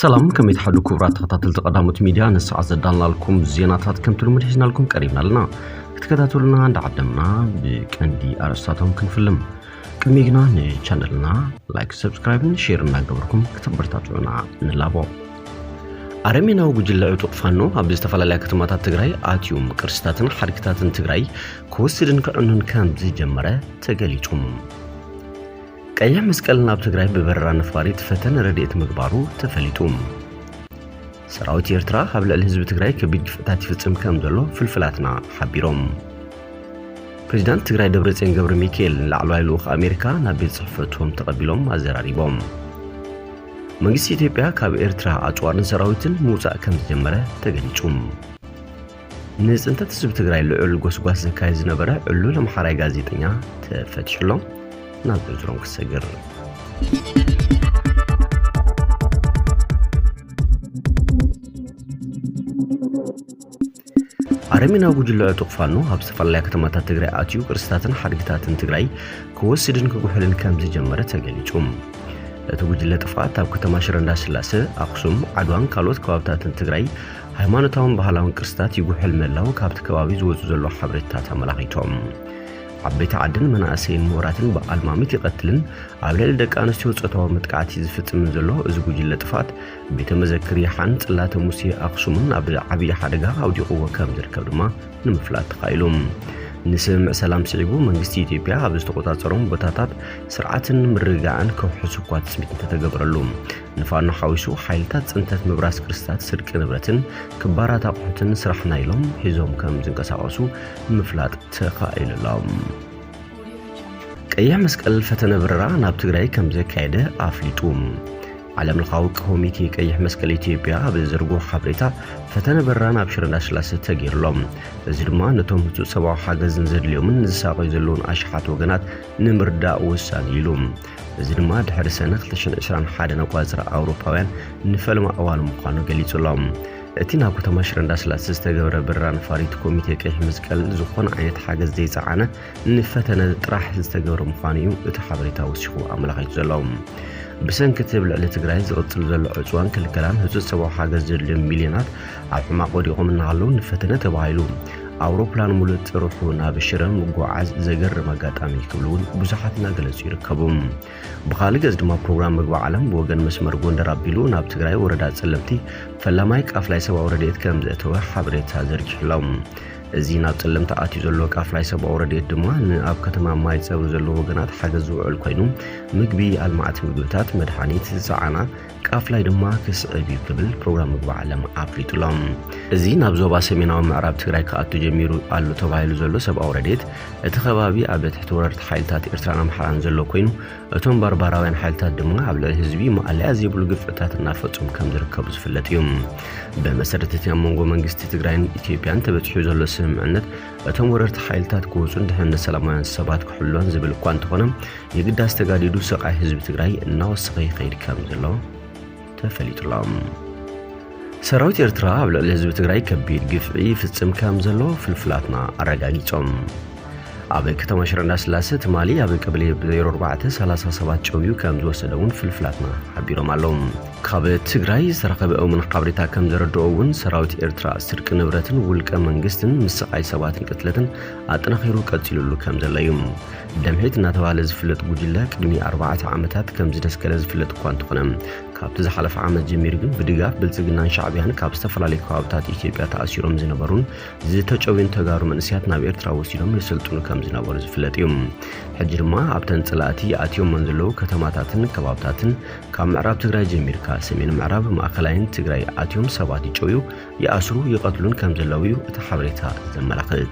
ሰላም፣ ከመይ ትሓዱ ክቡራት ተኸታተልቲ ቀዳሞት ሚድያ? ንሰዓት ዘዳልናልኩም ዜናታት ከምቲ ልሙድ ሒዝናልኩም ቀሪብና ኣለና። ክትከታተሉና እንዳዓደምና፣ ብቀንዲ ኣርእስታቶም ክንፍልም። ቅድሚ ግና ንቻነልና ላይክ፣ ሰብስክራይብን ሼር እናገበርኩም ክተበረታትዑና ንላቦ። ኣረሜናዊ ጉጅለ ዕጡቕ ፋኖ ኣብ ዝተፈላለያ ከተማታት ትግራይ ኣትዩም ቅርስታትን ሓድግታትን ትግራይ ክወስድን ክዕኑን ከም ዝጀመረ ተገሊጹ። ቀይሕ መስቀል ናብ ትግራይ ብበረራ ነፋሪት ፈተነ ረድኤት ምግባሩ ተፈሊጡ። ሰራዊት ኤርትራ ኣብ ልዕሊ ህዝቢ ትግራይ ከቢድ ግፍዕታት ይፍጽም ከም ዘሎ ፍልፍላትና ሓቢሮም። ፕሬዚዳንት ትግራይ ደብረጽዮን ገብረ ሚካኤል ንላዕለዋይ ልኡኽ ኣሜሪካ ናብ ቤት ጽሕፈቶም ተቐቢሎም ኣዘራሪቦም። መንግስቲ ኢትዮጵያ ካብ ኤርትራ ኣጽዋርን ሰራዊትን ምውጻእ ከም ዝጀመረ ተገሊጹ። ንጽንተት ህዝቢ ትግራይ ልዑል ጎስጓስ ዘካየድ ዝነበረ ዕሉል ኣምሓራይ ጋዜጠኛ ተፈቲሑ ኣሎ። ናብ ዝርዝሮም ክሰግር። ኣረሜናዊ ጉጅለ ዕጡቕ ፋኖ ኣብ ዝተፈላለያ ከተማታት ትግራይ ኣትዩ ቅርስታትን ሓድግታትን ትግራይ ክወስድን ክጉሕልን ከም ዝጀመረ ተገሊጹ። እቲ ጉጅለ ጥፍኣት ኣብ ከተማ ሽረ እንዳስላሰ፣ ኣኽሱም፣ ዓድዋን ካልኦት ከባብታትን ትግራይ ሃይማኖታውን ባህላውን ቅርስታት ይጉሕል ምህላው ካብቲ ከባቢ ዝወጹ ዘለዉ ሓበሬታታት ኣመላኺቶም። ዓበይቲ ዓድን መናእሰይን ምሁራትን ብኣልማሚት ይቐትልን ኣብ ልዕሊ ደቂ ኣንስትዮ ጾታዊ መጥቃዕቲ ዝፍጽምን ዘሎ እዚ ጉጅለ ጥፍኣት፣ ቤተ መዘክር ይሓን ጽላተ ሙሴ ኣኽሱምን ኣብ ዓብዪ ሓደጋ ኣውዲቕዎ ከም ዝርከብ ድማ ንምፍላጥ ተኻኢሉ። ንስምምዕ ሰላም ስዒቡ መንግስቲ ኢትዮጵያ ኣብ ዝተቖጻጸሮም ቦታታት ስርዓትን ምርግጋዕን ከውሕስ እኳ ትጽቢት እንተተገበረሉ፣ ንፋኖ ሓዊሱ ሓይልታት ጽንተት ምብራስ ቅርስታት፣ ስርቂ ንብረትን ክባራት ኣቑሑትን ስራሕና ኢሎም ሒዞም ከም ዝንቀሳቐሱ ንምፍላጥ ተኻኢሉ ኣሎ። ቀይሕ መስቀል ፈተነ በረራ ናብ ትግራይ ከም ዘካየደ ኣፍሊጡ። ዓለም ለኻዊ ኮሚቴ ቀይሕ መስቀል ኢትዮጵያ ኣብ ዘርግሖ ሓበሬታ፣ ፈተነ በረራ ናብ ሽረ እንዳስላሰ ተገይሩ ኣሎ። እዚ ድማ ነቶም ህጹጽ ሰብኣዊ ሓገዝን ዘድልዮምን ዝሳቐዩ ዘለውን ኣሽሓት ወገናት ንምርዳእ ወሳኒ ኢሉ። እዚ ድማ ድሕሪ ሰነ ክልተ ሽሕን ዕስራን ሓደን ኣቋጽራ ኣውሮፓውያን ንፈለማ እዋን ምዃኑ ገሊጹ ኣሎ። እቲ ናብ ከተማ ሽረ እንዳስላሰ ዝተገብረ በረራ ነፋሪት ኮሚቴ ቀይሕ መስቀል ዝኾነ ዓይነት ሓገዝ ዘይጸዓነ ንፈተነ ጥራሕ ዝተገብረ ምዃኑ እዩ እቲ ሓበሬታ ወሲኹ ኣመላኺቱ ዘሎ። ብሰንኪ እቲ ኣብ ልዕሊ ትግራይ ዝቕጽል ዘሎ ዕጽዋን ክልከላን ህጹጽ ሰብኣዊ ሓገዝ ዘድልዮም ሚልዮናት ኣብ ሕማቕ ወዲቖም እናሃለዉ ንፈተነ ተባሂሉ ኣውሮፕላን ሙሉእ ጥርሑ ናብ ሽረ ምጉዓዝ ዘገርም ኣጋጣሚ ክብሉ እውን ብዙሓት እናገለጹ ይርከቡ። ብኻልእ ገጽ ድማ ፕሮግራም ምግቢ ዓለም ብወገን መስመር ጎንደር ኣቢሉ ናብ ትግራይ ወረዳ ጸለምቲ ፈላማይ ቃፍላይ ሰብኣዊ ረድኤት ከም ዘእተወ ሓበሬታ ዘርጊሑ ኣሎ። እዚ ናብ ጸለምቲ ኣትዩ ዘሎ ቃፍላይ ሰብኣዊ ረድኤት ድማ ንኣብ ከተማ ማይ ጸብሪ ዘለዉ ወገናት ሓገዝ ዝውዕል ኮይኑ፣ ምግቢ፣ ኣልማዕቲ ምግብታት፣ መድሃኒት ዝጸዓና ቃፍላይ ድማ ክስዕብ እዩ ክብል ፕሮግራም ምግቢ ዓለም ኣፍሊጡ ኣሎ። እዚ ናብ ዞባ ሰሜናዊ ምዕራብ ትግራይ ክኣቱ ጀሚሩ ኣሎ ተባሂሉ ዘሎ ሰብኣዊ ረድኤት፣ እቲ ከባቢ ኣብ ትሕቲ ወረርቲ ሓይልታት ኤርትራን ኣምሓራን ዘሎ ኮይኑ፣ እቶም ባርባራውያን ሓይልታት ድማ ኣብ ልዕሊ ህዝቢ ማእለያ ዘይብሉ ግፍዕታት እናፈጸሙ ከም ዝርከቡ ዝፍለጥ እዩ። ብመሰረት እቲ ኣብ መንጎ መንግስቲ ትግራይን ኢትዮጵያን ተበጺሑ ዘሎ ስምምዕነት፣ እቶም ወረርቲ ሓይልታት ክወጹን ድሕነት ሰላማውያን ሰባት ክሕሎን ዝብል እኳ እንተኾነ፣ የግዳስ ተጋዲዱ ስቓይ ህዝቢ ትግራይ እናወሰኸ ይኸይድ ከም ዘሎ ተፈሊጡ ኣሎ። ሰራዊት ኤርትራ ኣብ ልዕሊ ህዝቢ ትግራይ ከቢድ ግፍዒ ይፍጽም ከም ዘሎ ፍልፍላትና ኣረጋጊጾም። ኣብ ከተማ ሽረ እንዳስላሰ ትማሊ ኣብ ቀበሌ ዜሮ ኣርባዕተ ሰላሳ ሰባት ጨውዩ ከም ዝወሰደ እውን ፍልፍላትና ሓቢሮም ኣለዉ። ካብ ትግራይ ዝተረኸበ እሙን ሓበሬታ ከም ዘረድኦ እውን፣ ሰራዊት ኤርትራ ስርቂ ንብረትን ውልቀ መንግስትን ምስቓይ ሰባትን ቅትለትን ኣጠናኺሩ ቀጺሉሉ ከም ዘሎ እዩ። ደምሒት እናተባህለ ዝፍለጥ ጉጅለ ቅድሚ ኣርባዕተ ዓመታት ከም ዝደስከለ ዝፍለጥ እኳ እንተኾነ፣ ካብቲ ዝሓለፈ ዓመት ጀሚሩ ግን ብድጋፍ ብልጽግናን ሻዕብያን ካብ ዝተፈላለዩ ከባብታት ኢትዮጵያ ተኣሲሮም ዝነበሩን ዝተጨውዩን ተጋሩ መንእሰያት ናብ ኤርትራ ወሲዶም የሰልጥኑ ከም ዝነበሩ ዝፍለጥ እዩ። ሕጂ ድማ ኣብተን ጽላእቲ ኣትዮሞን ዘለዉ ከተማታትን ከባብታትን ካብ ምዕራብ ትግራይ ጀሚርካ ሰሜን ምዕራብ ማእከላይን ትግራይ ኣትዮም ሰባት ይጨውዩ፣ ይኣስሩ፣ ይቐትሉን ከም ዘለዉ እዩ እቲ ሓበሬታ ዘመላኽት።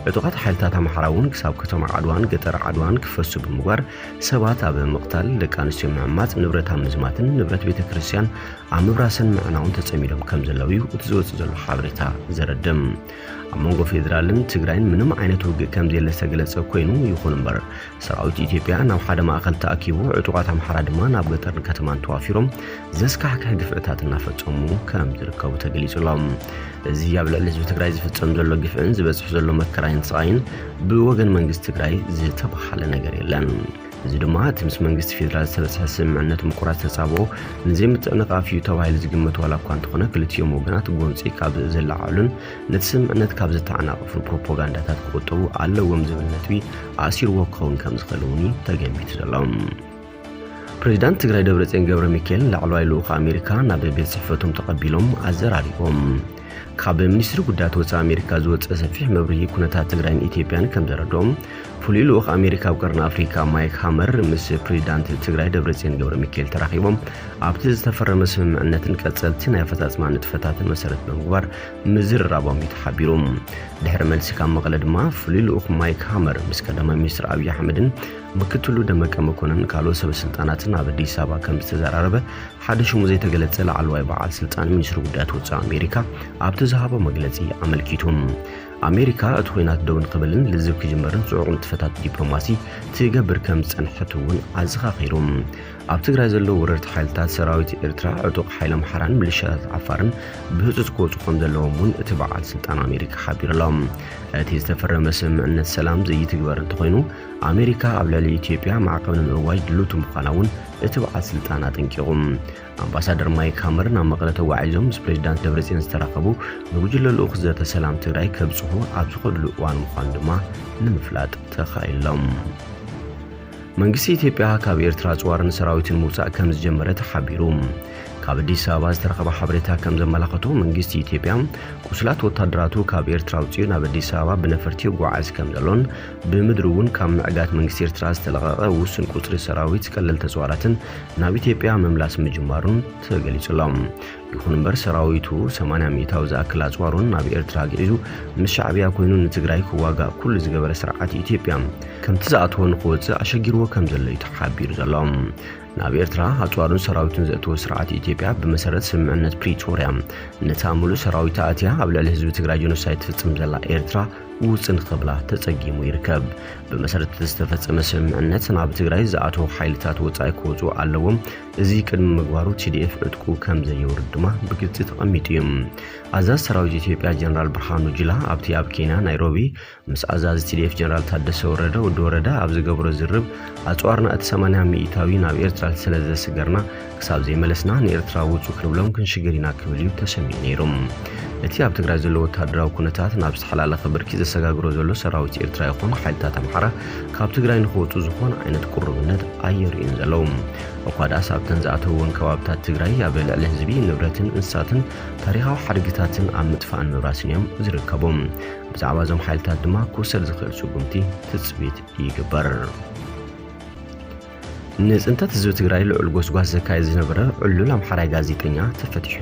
ዕጡቓት ሓይልታት ኣምሓራ እውን ክሳብ ከተማ ዓድዋን ገጠር ዓድዋን ክፈሱ ብምግባር ሰባት ኣብ ምቕታል፣ ደቂ ኣንስትዮ ምዕማፅ፣ ንብረት ኣብ ምዝማትን ንብረት ቤተ ክርስቲያን ኣብ ምብራስን ምዕናውን ተጸሚዶም ከም ዘለዉ እዩ እቲ ዝወጽእ ዘሎ ሓበሬታ ዘረድም። ኣብ መንጎ ፌዴራልን ትግራይን ምንም ዓይነት ውግእ ከም ዘየለ ዝተገለጸ ኮይኑ፣ ይኹን እምበር ሰራዊት ኢትዮጵያ ናብ ሓደ ማእከል ተኣኪቡ፣ ዕጡቓት ኣምሓራ ድማ ናብ ገጠርን ከተማን ተዋፊሮም ዘስካሕክሕ ግፍዕታት እናፈጸሙ ከም ዝርከቡ ተገሊጹ ኣሎ። እዚ ኣብ ልዕሊ ህዝቢ ትግራይ ዝፍጸም ዘሎ ግፍዕን ዝበጽሕ ዘሎ መከራይን ስቓይን ብወገን መንግስቲ ትግራይ ዝተባህለ ነገር የለን። እዚ ድማ እቲ ምስ መንግስቲ ፌዴራል ዝተበፅሐ ስምምዕነት ምቁራፅ ተፃብኦ ንዘይምትዕንቓፍ እዩ ተባሂሉ ዝግመት ዋላ እኳ እንተኾነ፣ ክልቲኦም ወገናት ጎንፂ ካብ ዝለዓዕሉን ነቲ ስምምዕነት ካብ ዝተዓናቕፉን ፕሮፓጋንዳታት ክቑጠቡ ኣለዎም ዝብል ነጥቢ ኣሲርዎ ክኸውን ከም ዝኽእል እውን እዩ ተገሚቱ ዘሎ። ፕሬዚዳንት ትግራይ ደብረፅዮን ገብረ ሚካኤል ላዕለዋይ ልኡኽ ኣሜሪካ ናብ ቤት ፅሕፈቶም ተቐቢሎም ኣዘራሪቦም። ካብ ሚኒስትሪ ጉዳያት ወፃኢ ኣሜሪካ ዝወፀ ሰፊሕ መብርሂ ኩነታት ትግራይን ኢትዮጵያን ከም ዘረድኦም፣ ፍሉይ ልኡኽ ኣሜሪካ ኣብ ቀርኒ ኣፍሪካ ማይክ ሃመር ምስ ፕሬዚዳንት ትግራይ ደብረፅዮን ገብረ ሚካኤል ተራኺቦም ኣብቲ ዝተፈረመ ስምምዕነትን ቀፀልቲ ናይ ኣፈፃፅማ ንጥፈታትን መሰረት ብምግባር ምዝርራቦም እዩ ተሓቢሩ። ድሕሪ መልሲ ካብ መቐለ ድማ ፍሉይ ልኡኽ ማይክ ሃመር ምስ ቀዳማይ ሚኒስትር ኣብዪ ኣሕመድን ምክትሉ ደመቀ መኮንን ካልኦት ሰበ ስልጣናትን ኣብ ኣዲስ ኣበባ ከም ዝተዘራረበ ሓደ ሽሙ ዘይተገለጸ ላዕለዋይ በዓል ስልጣን ሚኒስትሪ ጉዳያት ወጻኢ ኣሜሪካ ኣብቲ ዝሃቦ መግለጺ ኣመልኪቱ። ኣሜሪካ እቲ ኲናት ደው ንኽብልን ልዝብ ክጅመርን ጽዑቕ ንጥፈታት ዲፕሎማሲ ትገብር ከም ዝጸንሐት እውን ኣዘኻኺሩ። ኣብ ትግራይ ዘለዉ ወረርቲ ሓይልታት ሰራዊት ኤርትራ፣ ዕጡቕ ሓይሊ ኣምሓራን ሚሊሻታት ዓፋርን ብህጹጽ ክወጹ ከም ዘለዎም እውን እቲ በዓል ስልጣን ኣሜሪካ ሓቢሩ ኣሎ። እቲ ዝተፈረመ ስምምዕነት ሰላም ዘይትግበር እንተኾይኑ፣ ኣሜሪካ ኣብ ልዕሊ ኢትዮጵያ ማዕቐብ ንምእዋጅ ድልውቲ ምዃና እውን እቲ በዓል ስልጣን ኣጠንቂቑ። ኣምባሳደር ማይክ ሃመር ናብ መቐለ ተጓዒዞም ምስ ፕሬዚዳንት ደብረጽዮን ዝተራኸቡ፣ ንጉጅለ ልኡኽ ዘተ ሰላም ትግራይ ከብጽሑ ኣብ ዝኸድሉ እዋን ምዃኑ ድማ ንምፍላጥ ተኻኢሎም። መንግስቲ ኢትዮጵያ ካብ ኤርትራ ኣጽዋርን ሰራዊትን ምውጻእ ከም ዝጀመረ ተሓቢሩ። ካብ ኣዲስ ኣበባ ዝተረኸበ ሓበሬታ ከም ዘመላኸቶ፣ መንግስቲ ኢትዮጵያ ቁስላት ወታደራቱ ካብ ኤርትራ ኣውጺኡ ናብ ኣዲስ ኣበባ ብነፈርቲ ይጓዓዝ ከም ዘሎን፣ ብምድሪ እውን ካብ ምዕጋት መንግስቲ ኤርትራ ዝተለቐቐ ውሱን ቁጽሪ ሰራዊት፣ ቀለልቲ ኣጽዋራትን ናብ ኢትዮጵያ ምምላስ ምጅማሩን ተገሊጹ ኣሎ። ይኹን እምበር፣ ሰራዊቱ ሰማንያ ሚእታዊ ዝኣክል ኣጽዋሩን ናብ ኤርትራ ኣግዒዙ ምስ ሻዕብያ ኮይኑ ንትግራይ ክዋጋእ ኩሉ ዝገበረ ስርዓት ኢትዮጵያ፣ ከምቲ ዝኣተዎ ንክወጽእ ኣሸጊርዎ ከም ዘሎ እዩ ተሓቢሩ ዘሎ። ናብ ኤርትራ ኣጽዋሩን ሰራዊቱን ዘእትዎ ስርዓት ኢትዮጵያ፣ ብመሰረት ስምምዕነት ፕሪቶርያ፣ ነታ ምሉእ ሰራዊታ ኣትያ ኣብ ልዕሊ ህዝቢ ትግራይ ጀኖሳይድ ትፍጽም ዘላ ኤርትራ ውጽእ ንኽብላ ተጸጊሙ ይርከብ። ብመሰረት እቲ ዝተፈጸመ ስምምዕነት፣ ናብ ትግራይ ዝኣተዉ ሓይልታት ወጻኢ ክወጹ ኣለዎም። እዚ ቅድሚ ምግባሩ፣ ቲ ዲ ኤፍ ዕጥቁ ከም ዘየውርድ ድማ ብግልጺ ተቐሚጡ እዩ። ኣዛዚ ሰራዊት ኢትዮጵያ ጀነራል ብርሃኑ ጁላ ኣብቲ ኣብ ኬንያ ናይሮቢ ምስ ኣዛዚ ቲ ዲ ኤፍ ጀነራል ታደሰ ወረደ፣ ወዲ ወረደ፣ ኣብ ዝገብሮ ዝርብ፣ ኣጽዋርና እቲ ሰማንያ ሚእታዊ ናብ ኤርትራ ስለ ዘስገርና፣ ክሳብ ዘይመለስና ንኤርትራ ውጹ ክንብሎም ክንሽገር ኢና ክብል እዩ ተሰሚዑ ነይሩ። እቲ ኣብ ትግራይ ዘሎ ወታደራዊ ኩነታት ናብ ዝተሓላለኸ ብርኪ ዘሰጋግሮ ዘሎ ሰራዊት ኤርትራ ይኹን ሓይልታት ኣምሓራ ካብ ትግራይ ንክወጹ ዝኾነ ዓይነት ቅሩብነት ኣየርእዩን ዘለዉ። እኳ ደኣስ ኣብተን ዝኣተውወን ከባብታት ትግራይ ኣብ ልዕሊ ህዝቢ፣ ንብረትን እንስሳትን ታሪኻዊ ሓድግታትን ኣብ ምጥፋእን ምብራስን እዮም ዝርከቡ። ብዛዕባ እዞም ሓይልታት ድማ ክውሰድ ዝኽእል ስጉምቲ ትጽቢት ይግበር። ንጽንተት ህዝቢ ትግራይ ልዑል ጎስጓስ ዘካየድ ዝነበረ ዕሉል ኣምሓራይ ጋዜጠኛ ተፈቲሑ።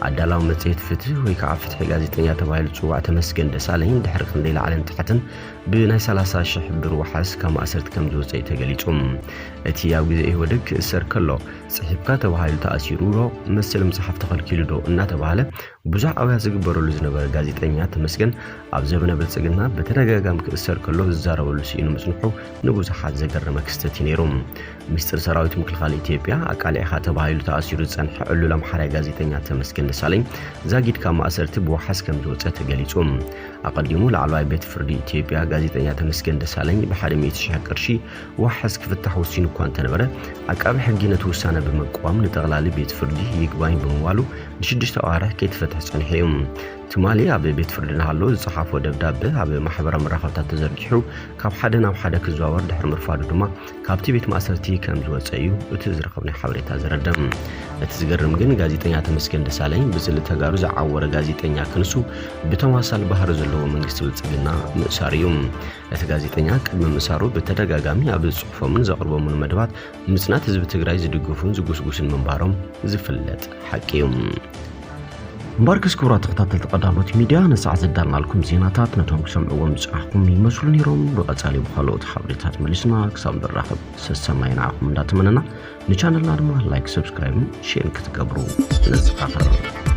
ኣዳላዊ መጽሔት ፍትህ ወይ ከዓ ፍትሒ ጋዜጠኛ ተባሂሉ ዝጽዋዕ ተመስገን ደሳለኝ ድሕሪ ክንደይ ላዕልን ታሕትን ብናይ ሰላሳ ሺሕ ብር ዋሕስ ካብ ማእሰርቲ ከም ዝወፀ እዩ ተገሊጹ። እቲ ኣብ ግዜ ኢህወደግ ክእሰር ከሎ ጽሒፍካ ተባሂሉ ተኣሲሩ ዶ መሰል ምጽሓፍ ተኸልኪሉ ዶ እናተባህለ ብዙሕ ኣውያ ዝግበረሉ ዝነበረ ጋዜጠኛ ተመስገን ኣብ ዘበነ ብልጽግና ብተደጋጋሚ ክእሰር ከሎ ዝዛረበሉ ስኢኑ ምጽንሑ ንብዙሓት ዘገረመ ክስተት እዩ ነይሩ። ሚስጥር ሰራዊት ምክልኻል ኢትዮጵያ ኣቃሊዕኻ ተባሂሉ ተኣሲሩ ዝጸንሐ ዕሉል ኣምሓራይ ጋዜጠኛ ተመስገን ደሳለኝ ዛጊድ ካብ ማእሰርቲ ብዋሕስ ከም ዝወጸ ተገሊጹ። ኣቐዲሙ ላዕለዋይ ቤት ፍርዲ ኢትዮጵያ ጋዜጠኛ ተመስገን ደሳለኝ ብሓደ ሚእቲ ሺሕ ቅርሺ ዋሕስ ክፍታሕ ወሲኑ እኳ እንተነበረ፣ ዓቃቢ ሕጊ ነቲ ውሳነ ብምቅዋም ንጠቕላሊ ቤት ፍርዲ ይግባኝ ብምባሉ ንሽዱሽተ ኣዋርሕ ከይተፈትሐ ጸኒሑ እዩ። ትማሊ ኣብ ቤት ፍርዲ እናሃሎ ዝጸሓፎ ደብዳበ ኣብ ማሕበራዊ መራኸብታት ተዘርጊሑ ካብ ሓደ ናብ ሓደ ክዘዋወር ድሕሪ ምርፋዱ ድማ ካብቲ ቤት ማእሰርቲ ከም ዝወጸ እዩ እቲ ዝረኸብናዮ ሓበሬታ ዘረድእ። እቲ ዝገርም ግን ጋዜጠኛ ተመስገን ደሳለኝ ብጽልኢ ተጋሩ ዝዓወረ ጋዜጠኛ ክንሱ ብተማሳሊ ባህሪ ዘለዎ መንግስቲ ብልጽግና ምእሳሩ እዩ። እቲ ጋዜጠኛ ቅድሚ ምእሳሩ ብተደጋጋሚ ኣብ ዝጽሕፎምን ዘቕርቦምን መደባት ምጽናት ህዝቢ ትግራይ ዝድግፉን ዝጉስጉስን ምንባሮም ዝፍለጥ ሓቂ እዩ። እምበርከስ ክቡራት ተኸታተልቲ ቀዳሞት ሚድያ፣ ንሰዓት ዘዳልናልኩም ዜናታት ነቶም ክሰምዕዎም ዝጸናሕኩም ይመስሉ ነይሮም። ብቐጻሊ ብኻልኦት ሓበሬታት መሊስና ክሳብ ንራኸብ ሰሰናይ ንዓኹም እንዳተመነና፣ ንቻነልና ድማ ላይክ፣ ሰብስክራይብን ሼርን ክትገብሩ ንዝኻኸር።